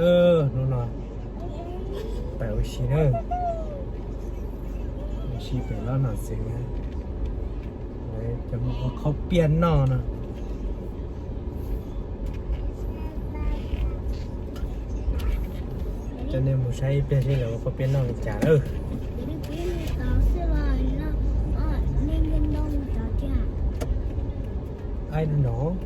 Hnub no pem ua si na, ua si pem lub no xwb na. Cov mus ua qhaub piaj noj no. Coj nej mus saib ib pliag seb lawv ua qhaub piaj noj li cas lawm. I don't know.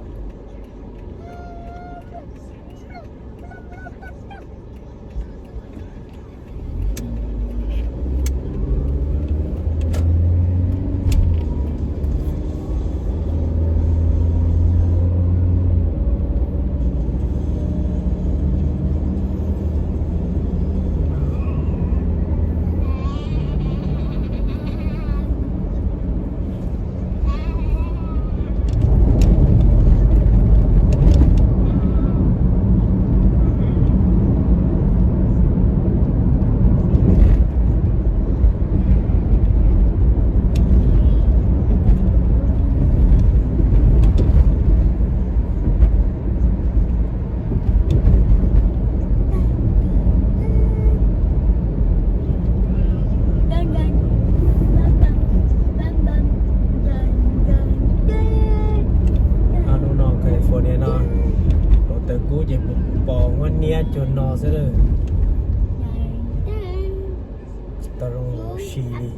Hnub no California no, lub tawv kub ces pos huab niab cuag no xwb lawm. Tsis tau zoo ua si li.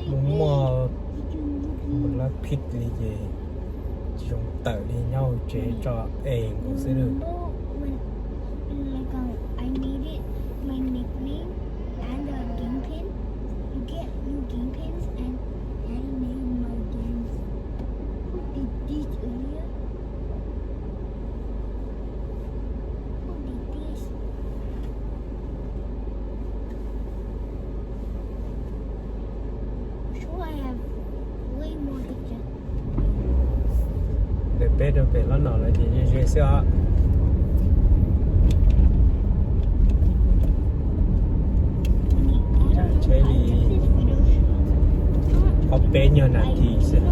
Muaj muaj lab phij li ces tsis zoo tawm li, nyob hauv tsev tso es nkaus xwb lawm. Remember when, when, like, uh, I made it my nickname and a game pin? You get new game pins and adding name my games. Who did this earlier? Who did this? Sure, I have way more pictures. Pem peb rau pem lub no lawm ces ze ze xwb os. Tsam tsheb li ob peb nyuag nas this xwb.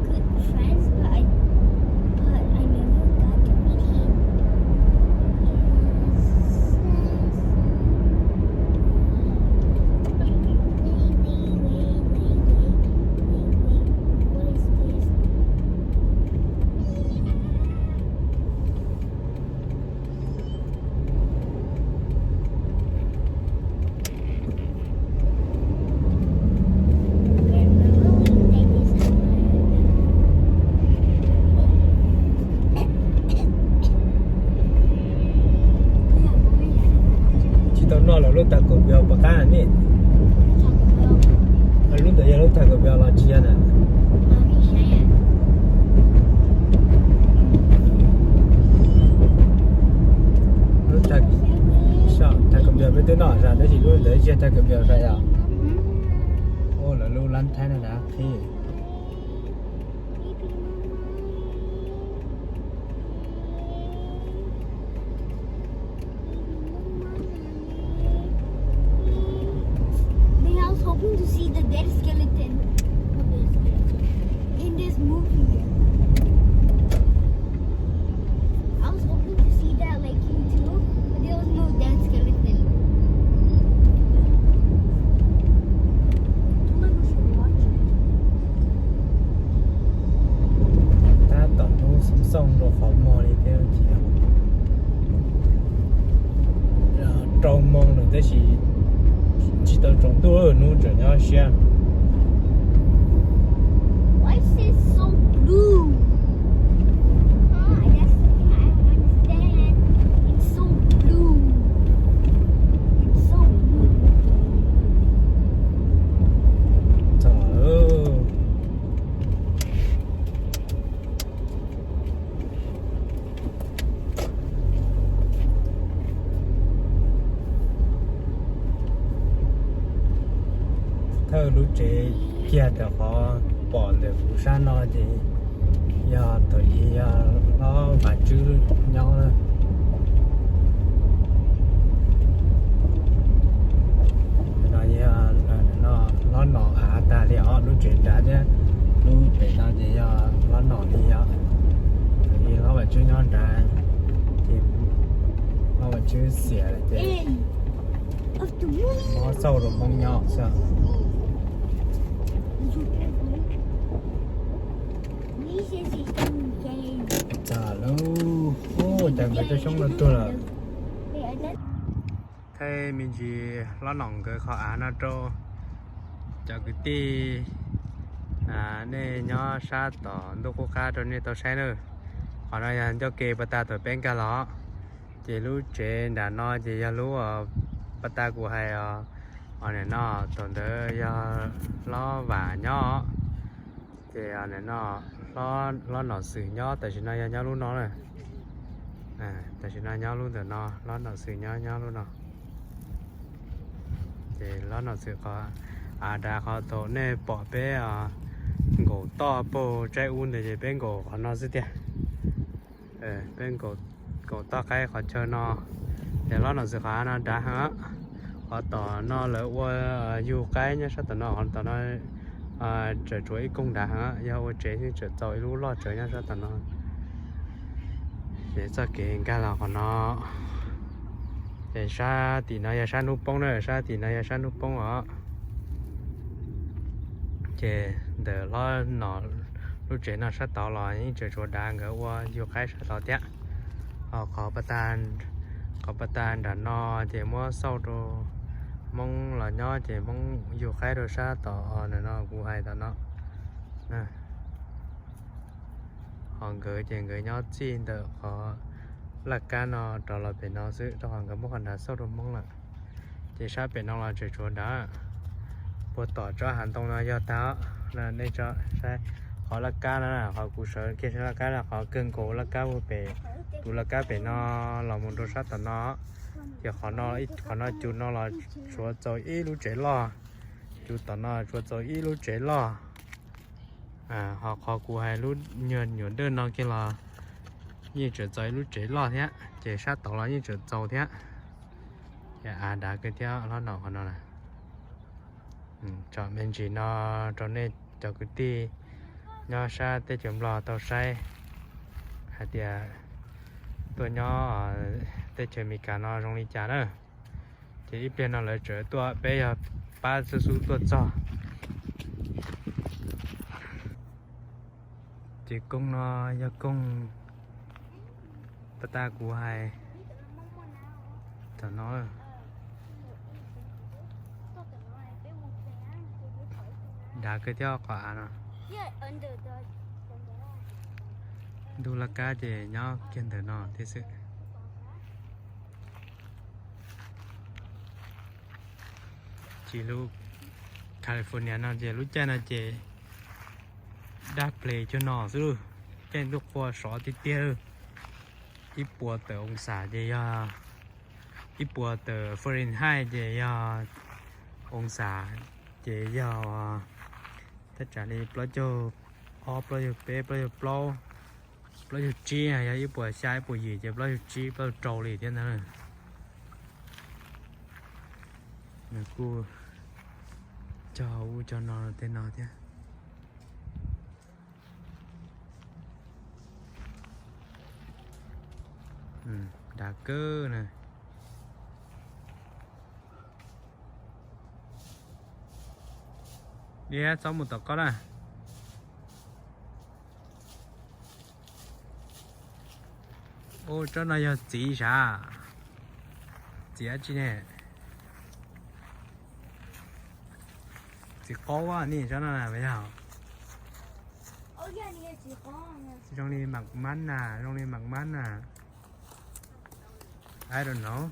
Good friends, but I, but I never got to meet him. Wait, wait, wait, wait, wait, wait, wait. What is this? Tsis tau noj lawm lub Taco Bell puas qab ne? Lub ntawd yog lub Taco Bell los tsis yog na? Lub Taco Bell peb twb noj zog tab sis lub ntawd tsis yog Taco Bell zog yog? Ua lawv lub lab thaib no na qhib. But I was hoping to see the dead skeleton in this movie. I was hoping to see that, like, King two, but there was no dead skeleton. Tab tom hnub xoo xoo rau qhov muag li thiab. Rau moo lawm tab sis tsis tau tsaus ntuj, hnub tseem nyob siab. Why is it so blue? Huh, that's something I don't understand. It's so blue. It's so blue. Txog lawm. Thawj lub tsev kiag rau qhov pom ntawm kuv sab no ces Yog tus ib yog hlob Vam Tswb nyob na. No yog hlob Nom av tag li os, lub tsev nrad thiab lub pem no ces yog hlob Nom li os. Tus ib hlob Vam Tswb nyob nrad, ces hlob Vam Tswb xiam lawm ces muab xauj rau Hmoob nyob xwb. Txog lub, ua cas nkawd cov xyoob no tuag lawm. Thaij me ntsis hlob Nom nkawd qhov av no rau cov kwv tij nej nyob sab tom ntuj qub qab rau nej tau saib na. Qhov no yog ncauj ke puag ta thaum peb nkag los, ces lub tsev nram no ces yog lub puag ta kuv hais os. Nim no thaum ntawd yog hlob Vam nyob, ces nim no hlob Nom Xwm nyob, tam sim no yog nyob lub no na. Tam sim no nyob lub ntawm no, hlob Nom Xwm nyob nyob lub no. Ces hlob Nom Xwm qhov av nrad qhov thaum nej pom peb nkaum toj puag tsaib ub ntawd ces peb nkaum qhov no xwb tiag. Peb nkaum toj qaib qhov chaw no, ces hlob Nom Xwm qhov av no nrad heev. Qhov tom no lawv ua yug qaib nyob sab tom no, qhov tom no tseem tshuav ib koog nrad heev, yog ua tsev yeej tseem txaus ib lub loj tsawv nyob sab tom no. Ces txoj kev nkag los qhov no, ces sab tim no yog sab hnub poob na, sab tim no yog sab hnub poob os. Ces ntawm hlob Nom lub tsev no sab tod los yeej tseem tshuav dav nkawd ua yug qaib sab tod thiab. Ho qhov, qhov puag ta nram no ces muab xauj rau Hmoob los nyob ces Hmoob yug qaib rau sab tom no kuv hais tom no. Ho nkawd ces nkawd nyob txij ntawm qhov laj kab no rov los pem no xwb, rau qhov nkawd muab qhov nrad xauj rau Hmoob lawm. Ces sab pem no los tseem tshuav dav. Puag tom tsob hav ntoo no yog tag. Nej saib qhov laj kab no, qhov kuv sawv kiag sab laj kab no, qhov kawg nkaus laj kab puag pem, tus laj kab pem no los mus rau sab tom no. Ces qhov no, qhov no cus no los tsuav txaus ib lub tsev loj, cus tom no tsuav txaus ib lub tsev loj. Ho qhov kuv hais lub nyuag nyuam dawj no kiag los yeej tseem txaus ib lub tsev loj thiab, ces sab tod los yeej tseem txaus thiab. Ces av dav kawg thiab hlob Nom qhov no na. Tsom me ntsis no rau nej cov kwv tij nyob sab teb chaws Nplog tau saib hais tias tuaj nyob teb chaws Amelikas no zoo li cas na. Ces ib pliag no lawv tseem tuaj, peb yog pab xub xub tuaj txog. Ces koog no yog koog puag ta kuv hais tom no. Dav kawg thiab qhov av no. Ntug laj kab ces nyob kiag ntawm no thiab xwb. Ces lub California no ces lub caij no ces dab ples cuag no xwb lauj, caij ntuj qua sov tiag tiag lauj. Ib puas tawm oo xas ces yog, ib puas tawm Fahrenheit ces yog oo xas, ces yog thaj tsam li plaub caug ob, plaub caug peb, plaub caug plaub, plaub caug tsib, yog ib puas xya, ib puas yim ces plaub caug tsib, plaub caug rau li thiab ntag. Nws kuj cog ub cog no tej no thiab. Dav kawg na. Diab, txhob mus tom koj na. Ua tsob no yog txiv sav? Txiv dab tsi ne? Txiv qaub a, nej tsob no na yog? Zoo li mam mab na, zoo li mam mab na. I don't know.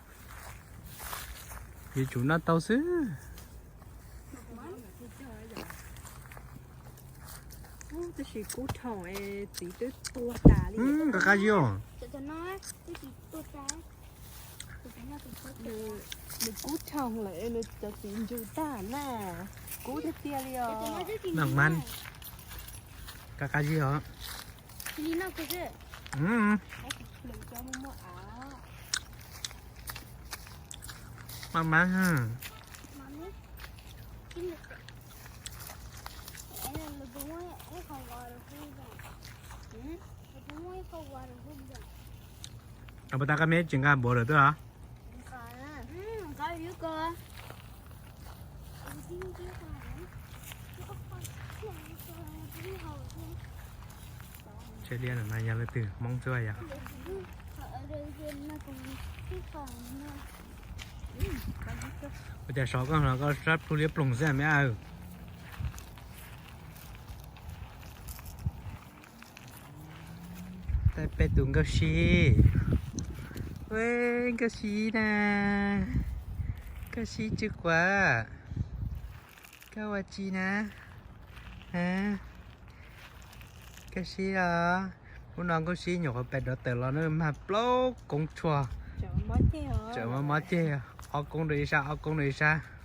Yuav tsum noj tau xwb. Tab sis kub thoom txiv twb tuag tas li. Nqa qab zib os. Nws kub thoom lawm, nws cov txiv ntsws tag na. Kub tiag tiag li os. Nqa qab zib os. Li no kawg xwb. Mas mas. Puas tas koj me tsis nqa npaum lawm twb os? Tsheb liab no mas yog leej twg Hmoob xwb yog? Ua cas sov koj los koj sab plhu liab ploog xwb me ab. Peb tus Nkauj Sib. Nkauj Sib na, Nkauj Sib Tswv Quav, koj ua tsi na? Nkauj Sib os, hnub no Nkauj Sib nyuam qhuav pem dov tawm los na, mag plaub koob tshuaj, tseem mob mob ceg, ob koob rau ib sab, ob koob rau ib sab.